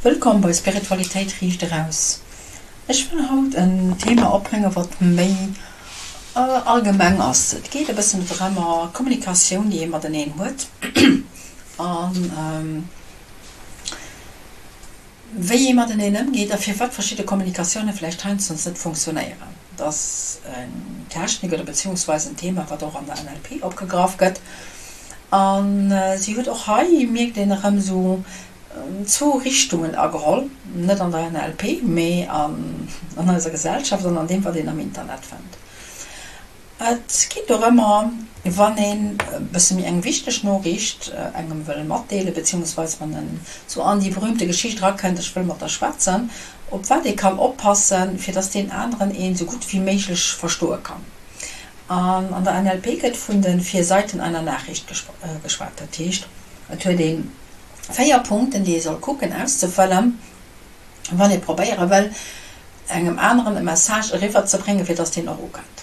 Wëllkomm bei Spiritualitéit riicht eraus. Ech wëll haut en Thema opbréngen, wat méi allgemeng ass. Et geet e bëssen drëmmer, Kommunikatioun, déi ee mateneen huet an wéi ee mateneen ëmgeet a firwat verschidde Kommunikatioune vläicht heiansdo net funktionéieren. Et ass eng Technik oder beziehungsweise en Thema, wat och an der NLP opgegraff gëtt. A si huet och hei, mierkt een erëm, esou zwou Richtungen ageholl, net an der NLP, mee an eiser Gesellschaft an an deem, wat een am Internet fënnt. Et geet dorëmmer, wann een e bësse méi eng wichteg Noriicht engem wëll matdeelen, beziehungsweise wann en sou an déi berühmte Geschicht erakënnt, ech wëll mat der schwätzen, op wat ee kann oppassen, fir dass deen aneren een sou gutt wéi méiglech verstoe kann. An an der NLP gëtt vun de vier Seiten einer Nachricht geschwat. Dat heescht, et huet ee 4 Punkten, déi ee soll kucken auszefëllen, wann ee probéiere wëll, engem aneren e Message eriwwer ze bréngen, fir dass deen och ukënnt.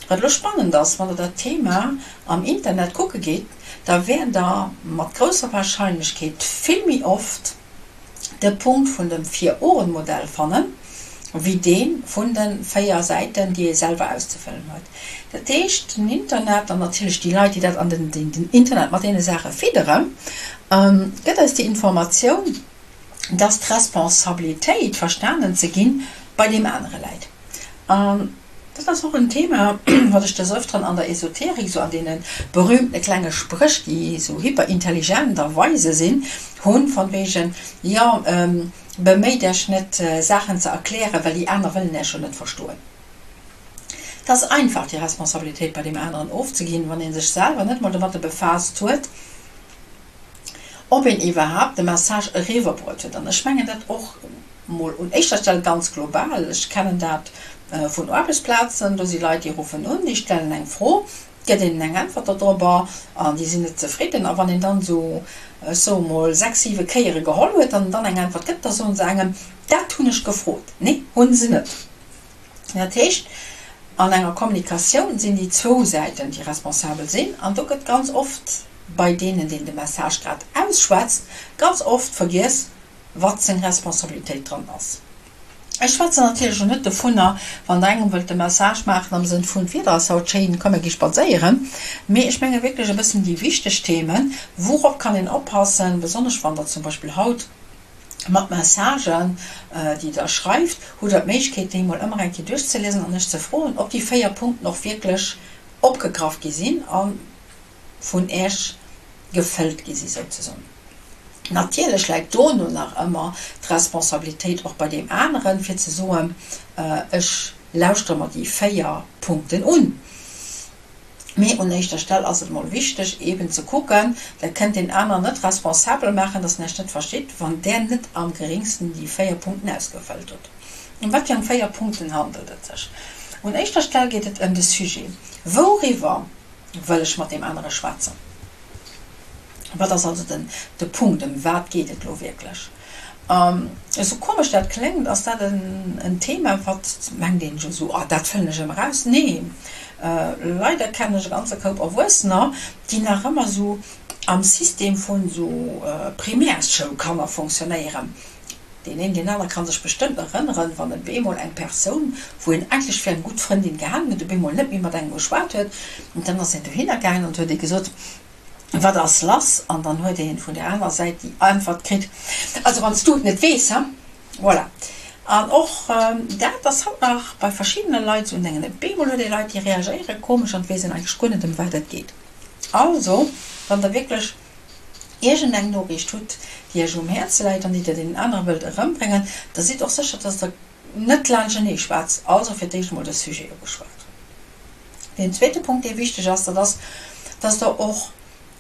Wat elo spannend ass, wann der dat Thema am Internet kucke gitt, da wäert der mat grousser Wahrscheinlechkeet vill méi oft de Punkt vun dem Vier-Ohren-Modell fannen, wéi dee vun de 4 Säiten, déi ee selwer auszefëllen huet. Dat heescht, den Internet, an natierlech déi Leit, déi dat an den Internet mat deene Saache fidderen, gëtt eis déi Informatioun, dass d'Responsabilitéit, verstanen ze ginn, bei deem anere läit. An dat ass och en Thema, wat ech des Öfteren an der Esoterik, esou an deene berühmtene klenge Spréch, déi esou hyperintelligent a weise sinn, hunn, von wegen, jo, beméit Iech net, Saachen ze erklären, well déi aner wëllen Iech jo net verstoen. Et ass einfach, déi Responsabilitéit bei deem aneren ofzeginn, wann ee sech selwer net mol domatte befaasst huet, ob een iwwerhaapt de Message eriwwerbruet huet. An ech mengen dat och mol un éischter Stell ganz global. Ech kennen dat vun Aarbechtsplazen, do si Leit, déi ruffen un, déi stellen eng Fro, et gëtt een eng Äntwert dodrobber an déi sinn net zefridden. A wann een dann esou, ech soe mol, sechs, siwe Kéiere geholl huet an dann eng Äntwert gëtt, da soen se engem, Dat hunn ech gefrot. Nee, hunn se net. Dat heescht, an enger Kommunikatioun sinn déi zwou Säiten, déi responsabel sinn. An do gëtt ganz oft bei deenen, deen de Message grad ausschwätzt, ganz oft vergiess, wat seng Responsabilitéit dran ass. Ech schwätzen natierlech elo net dovunner, wann Der engem wëllt e Message maachen am Sënn vun, D'Wieder ass haut schéin, komm mir gi spadséieren. Mee ech menge wierklech e bëssen déi wichteg Themen, wourop kann een oppassen, besonnesch wann Der zum Beispill haut mat Messagen, déi Der schreift, hutt Der d'Méiglechkeet, déi emol ëmmer eng Kéier duerchzeliesen an lech ze froen, ob déi 4 Punkten och wierklech opgegraff gi sinn a vun Äech gefëllt gi si souzesoen. Natierlech läit dono nach ëmmer d'Responsabilitéit och bei deem aneren, fir ze soen, Ech lauschtere mer déi 4 Punkten un. Mee un éischter Stell ass et emol wichteg eben ze kucken, Der kënnt deen aneren net responsabel maachen, dass en Iech net versteet, wann Der net am geringsten déi 4 Punkten ausgefëllt hutt. Ëm wat fir eng 4 Punkten handelt et sech? Un éischter Stell geet et ëm de Sujet. Wouriwwer wëll ech mat deem anere schwätzen? Wat ass also den de Punkt, ëm wat geet et elo wierklech? Esou komesch dat kléngt, ass dat en Thema, wat mengt een jo esou, oh dat fëllen ech ëmmer aus. Nee, leider kennen ech e ganze Koup Erwuessener, déi nach ëmmer esou am System vun esou Primärschoulkanner fonctionnéieren. Deen een, deen aner ka sech bestëmmt erënneren, wann op eemol eng Persoun, wou een eigentlech fir eng gutt Frëndin gehalen huet, op eemol net méi mat engem geschwat huet, an dann ass een dohinner gaangen an huet ee gesot, Wat ass lass? An dann huet een vun der anerer Säit déi Äntwert kritt, Also wann s du et net weess, he? Voilà. An och dat ass haut nach bei verschiddene Leit esou, denken, op eemol huet ee Leit, déi reagéiere komesch an et weess een eigentlech guer net, ëm wat et geet. Also, wann Der wierklech iergend eng Noriicht hutt, déi Iech um Häerze läit an déi Der deenen anere wëllt erëmbréngen, da sidd och sécher, dass Der net laanschtenee schwätzt. Also fir d'éischt emol de Sujet ugeschwat. Deen zweete Punkt, dee wichteg ass, dat ass, dass Der och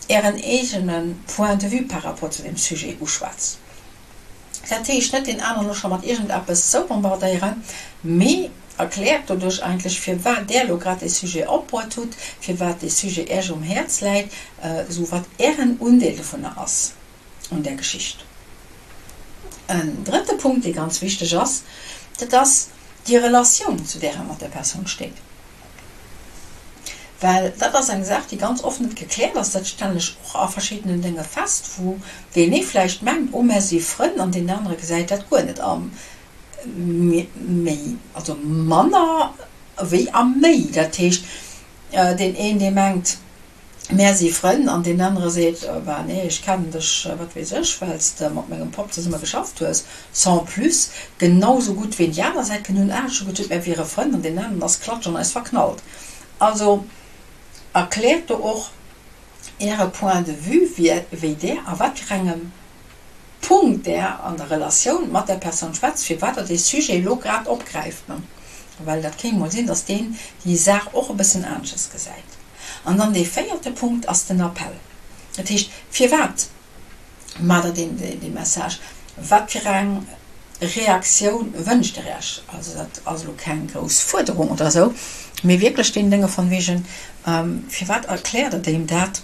Ären eegene Point de vue par rapport zu deem Sujet uschwätzt. Dat heescht, net deen aneren elo scho mat iergendeppes zoubombardéieren, mee erkläert doduerch eigentlech, firwat Der elo grad dee Sujet opbruet hutt, firwat dee Sujet Iech um Häerz läit, esou wat Ären Undeel dovunner ass un där Geschicht. En drëtte Punkt, dee ganz wichteg ass, dat ass déi Relatioun, zu där Der mat där Persoun steet. Well dat ass eng Saach, déi ganz oft net gekläert ass. Dat stellen ech och a verschiddenen Dénge fest, wou deen ee vläicht mengt, oh mär si Frënn, an deen anere gesäit dat guer net a méi, also manner wéi a méi. Dat heescht, deen een, dee mengt, Mär si Frënn, an deen anere seet, Bah nee, ech kennen dech, wat weess ech, well s de mat mengem Papp zesumme geschafft hues, sans plus. Genau sou gutt wéi déi aner Säit kënnt hunn, ah, ech hu geduet, mär wiere Frënn, an deen aneren ass klatsch an eis verknallt. Also erkläert do och Äre Point de vue, wéi där a wat fir engem Punkt där an der Relatioun mat där Persoun schwätzt, firwat Der dee Sujet elo grad opgräift, well dat kéint mol sinn, dass deen déi Saach och e bëssen anesches gesäit. An dann dee véierte Punkt ass den Appell. Dat heescht, firwat maacht Der dee Message? Wat fir eng Reaktioun wënscht Der Iech? Also dat ass elo keng grouss Fuerderung oder esou, mee wierklech deen Dénge von wegen, firwat erkläert Der deem dat?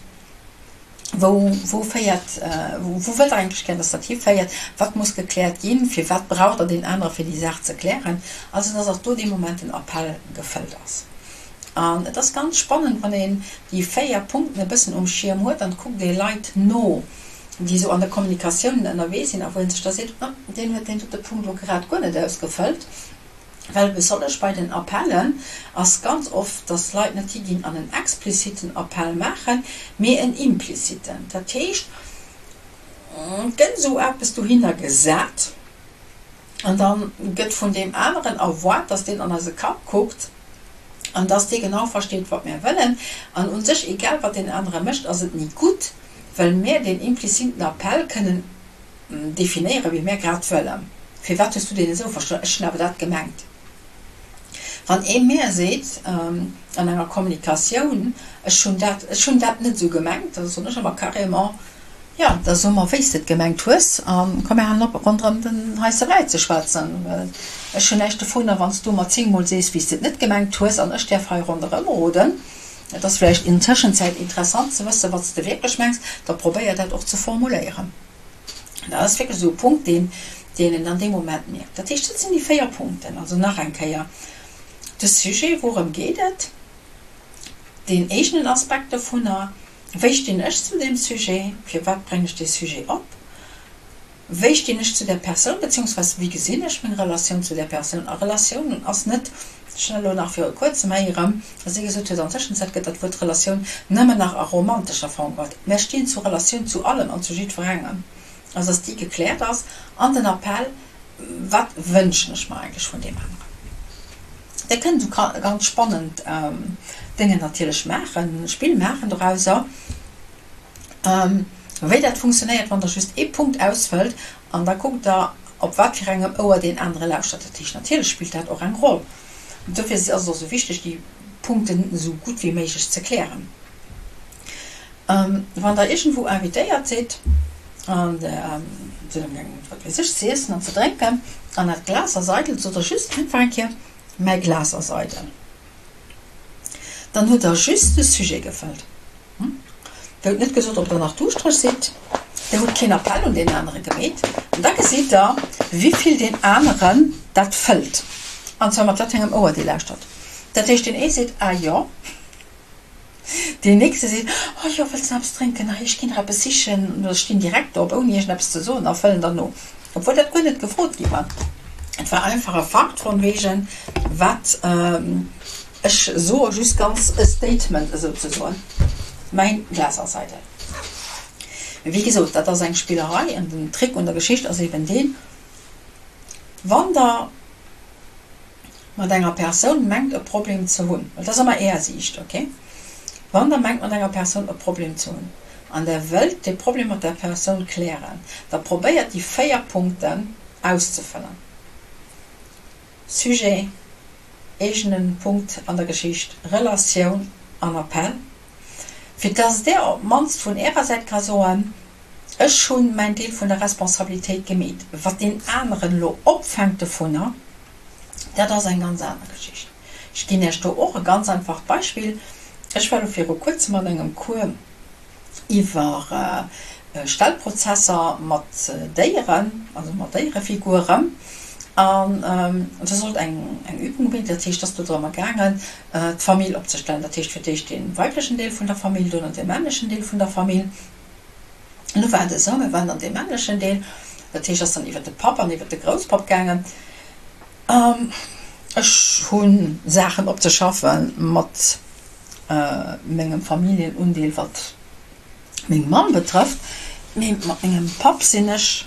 Wou, wou féiert, wou wëllt Der eigentlech gär, dass dat hiféiert? Wat muss gekläert ginn? Firwat braucht Der deen anere fir déi Saach ze klären? Also dass och do dee Moment den Appell gefëllt ass. An et ass ganz spannend, wann een déi 4 Punkten e bëssen um Schierm huet an et kuckt ee Leit no, déi esou an der Kommunikatioun ënnerwee sinn a wou ee sech da seet, Oh, deen huet deen dote Punkt elo grad guer net ausgefëllt. Well besonnesch bei den Appellen ass ganz oft, dass d'Leit net higinn an en expliziten Appell maachen, mee en impliciten. Dat heescht, et gëtt esou eppes dohinner gesat an da gëtt vun deem aneren erwaart, dass deen an eise Kapp kuckt an dass dee genau versteet, wat mär wëllen. An u sech, egal wat deen anere mécht, ass et ni gutt, well mär deen impliciten Appell kënnen definéieren, wéi mär grad wëllen. Firwat hues du deen esou verstoen? Ech hunn awer dat gemengt. Wann ee mär seet an enger Kommunikatioun, ech hunn dat, ech hunn dat net esou gemengt, da soen ech ëmmer carrément, jo, da so mer, wéi s de et gemengt hues a komm mir halen op ronderëm den heisse Bräi ze schwätzen, well ech hunn näischt dovunner, wann s du mer zéngmol sees, wéi s de et net gemengt hues an ech däerf hei ronderëm roden. Et ass vläicht in Tëschenzäit interessant ze wëssen, wat s de wierklech mengs, da probéier dat och ze formuléieren. Dat ass wierklech esou e Punkt, deen deen een an deem Moment mierkt. Dat heescht, dat sinn déi 4 Punkten. Also nach eng Kéier, de Sujet, wourëm geet et, deen eegenen Aspekt dovunner, wéi stinn ech zu deem Sujet, firwat bréngen ech dee Sujet op, Wéi stinn ech zu där Persoun, beziehungsweise wéi gesinn ech meng Relatioun zu där Persoun? A Relatioun ass net, ech hunn elo nach viru kuerzem héieren, dass ee gesot huet, an Tëschenzäit gëtt dat Wuert Relatioun nëmmen nach a romantescher Form gebraucht. Mär stinn zu Relatioun zu allem an zu jiddwerengem. Also dass déi gekläert ass. An den Appell, Wat wënschen ech mer eigentlech vun deem aneren? Dir kënnt esou ganz spannend Déngen natierlech maachen, Spill maachen dorauser. Wéi dat funktionéiert, wann der just ee Punkt ausfëllt an da kuckt der, op wat fir engem Ouer deen anere lauschtert. Dat heescht, natierlech spillt dat och eng Roll. Dofir ass et och esou wichteg, déi Punkten esou gutt wéi méiglech ze klären. Wann der iergendwou invitéiert sidd an der sidd amgaangen, wat weess ech, z'iessen an ze drénken an dat Glas ass eidel, sot der just einfach eng Kéier, Mäi Glas ass eidel. Dann hutt der just de Sujet gefëllt. Der hutt net gesot, ob der nach duuschtereg sidd. Der hutt keen Appell un deen anere gemeet. An da gesitt der, wivill deen aneren dat fëllt, an zwar mat wat fir engem Ouer dee lauschtert. Dat heescht, deen ee seet, Ah jo. Deen nächste seet, Oh jo, wëlls de nach eppes drénken? Hei, ech ginn nach eppes sichen. Oder stinn direkt op, ouni iergendeppes ze soen, a fëllen dann no. Obwuel dat guer net gefrot gi war. Et war einfach e Fakt von wegen, wat ech soe just ganz e Statement esouzesoen, Mäin Glas ass eidel. Mee wéi gesot, dat ass eng Spillerei an den Trick un der Geschicht ass eben deen, wann Der mat enger Persoun mengt e Problem ze hunn, well dat ass ëmmer Är Siicht, ok, wann Der mengt mat enger Persoun e Problem ze hunn an Der wëllt dee Problem mat där Persoun klären, da probéiert déi 4 Punkten auszefëllen, Sujet, eegenen Punkt an der Geschicht, Relatioun an Appell, fir dass Der op d'mannst vun Ärer Säit ka soen, Ech hu mäin Deel vun der Responsabilitéit gemeet. Wat deen aneren elo opfänkt dovunner, dat ass eng ganz aner Geschicht. Ech ginn Iech do och e ganz einfacht Beispill. Ech war elo viru kuerzem an engem Cours iwwer Stellprozesser mat Déieren, also mat Déierefiguren. An do sollt eng eng Übung ginn, dat heescht, et ass do drëmmer gaangen, d'Famill opzestellen. Dat heescht, fir d'éischt dee weiblechen Deel vun der Famill, duerno dee männlechen Deel vun der Famill. An du war et esou, mir waren dann dee männlechen Deel, dat heescht, ass dann iwwer de Papp an iwwer de Grousspapp gaangen. Ech hu Saachen opzeschaffe mat mengem Familljenundeel, wat meng Mamm betrëfft, mee mat mengem Papp sinn ech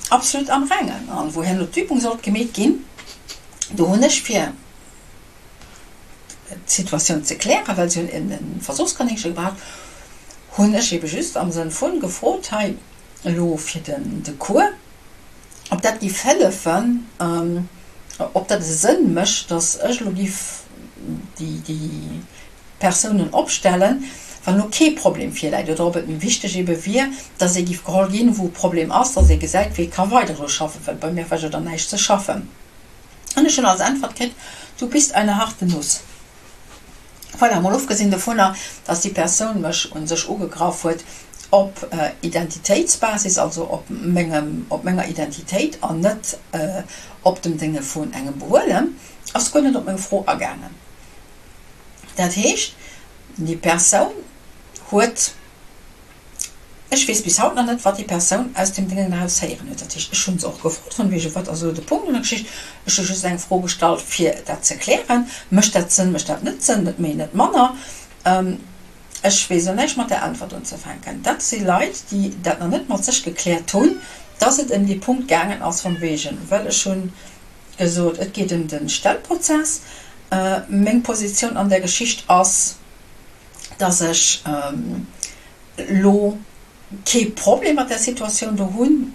absolut am Rengen. An wou herno d'Übung sollt gemeet ginn, do hunn ech fir d'Situatioun ze klären, well si hunn e Versuchskanéngche gebraucht, hunn ech ebe just am Sënn vun gefrot, hei elo fir den de Cours, ob dat giff hëllefen, ob dat e Sënn mécht, datt ech elo giff déi déi Persounen opstellen, wann elo kee Problem virläit, oder ob et méi wichteg ebe wier, dass ee giff geholl ginn, wou e Problem ass, dass ee gesäit, wéi ee ka weider dru schaffen, well bei mir war jo dann näischt ze schaffen. An ech hunn als Äntwert kritt, Du bist eine harte Nuss. Voilà, mol ofgesinn dovunner, dass déi Persoun mech u sech ugegraff huet op Identitéitsbasis, also op mengem, op menger Identitéit an net op dem Dénge vun engem Behuelen, ass guer net op meng Fro agaangen. Dat heescht, déi Persoun huet, ech weess bis haut nach net, wat déi Persoun aus deem Déngen eraus héieren huet. Dat heescht, ech hu se och gefrot, vun wegen, wat ass elo de Punkt un der Geschicht? Ech hu just eng Fro gestallt, fir dat ze klären, Mécht dat Sënn, mécht dat net Sënn? Net méi, net manner. Ech weess elo näischt mat där Äntwert unzefänken. Dat si Leit, déi dat nach net mat sech gekläert hunn, dass et ëm dee Punkt gaangen ass, vun wegen, well ech hunn gesot, et geet ëm de Stellprozess. Meng Positioun an där Geschicht ass, dass ech elo kee Problem mat där Situatioun do hunn.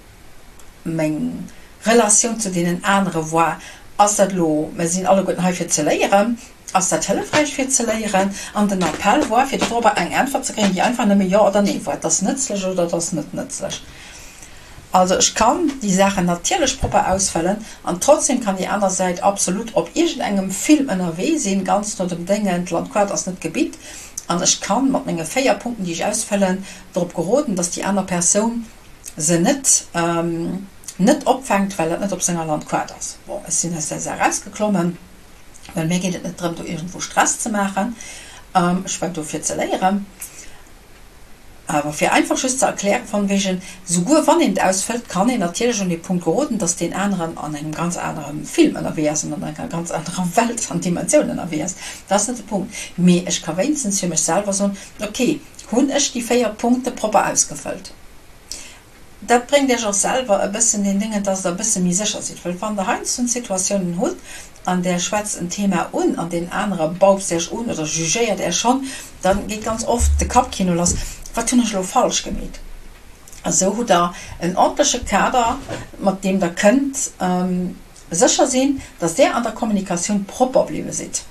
Meng Relatioun zu deenen anere war, ass dat elo, mir sinn alleguerten hei fir ze léieren, ass dat hëllefräich fir ze léieren? An den Appell war, fir dorobber eng Äntwert ze kréien, déi einfach nëmme Jo oder Nee war, et ass nëtzlech oder et ass net nëtzlech. Also ech kann déi Saachen natierlech propper ausfëllen an trotzdem kann déi aner Säit absolut op iergendengem Film ënnerwee sinn, ganz no dem Déngen, d'Landquart ass net d'Gebitt an ech kann mat menge 4 Punkten, déi ech ausfëllen, drop geroden, dass déi aner Persoun se net net opfänkt, well dat net op senger Landquart ass. Bon, ech sinn aus där Saach erausgeklommen, well mir geet et net drëm, do iergendwou Stress ze maachen, ech war do fir ze léieren. Awer fir einfach just ze erklären, von wegen, souguer wann een et ausfëllt, kann een natierlech un dee Punkt geroden, dass deen aneren an engem ganz anere Film ënnerwee ass an an enger ganz anerer Welt an Dimensioun ënnerwee ass. Dat ass net de Punkt. Mee ech ka wéinstens fir mech selwer soen, ok, hunn ech déi 4 Punkte propper ausgefëllt? Dat bréngt Iech och selwer e bëssen deen Déngen, dass Der e bësse méi sécher sidd. Well wann Der heiansdo Situatiounen hutt an Der schwätzt en Thema un an deen anere baupst Iech un oder jugéiert Iech schonn, da geet ganz oft de Kappkino lass, Wat hunn ech elo falsch gemeet? A sou hutt Der en ordentleche Kader, mat deem Der kënnt sécher sinn, dass Der an der Kommunikatioun propper bliwwe sidd.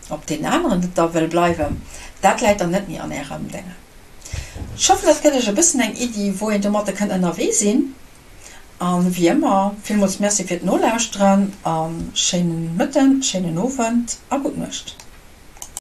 Ob deen aneren et da wëll bleiwen, dat läit dann net méi an Ärem Déngen. Ech hoffen dat gëtt iech e bëssen eng Iddi wou een domatter kënnt ënnerwee sinn. An wéi ëmmer villmools Merci fir d'Nolauschteren a schéinen Mëtten, schéinen Owend a gutt Nuecht.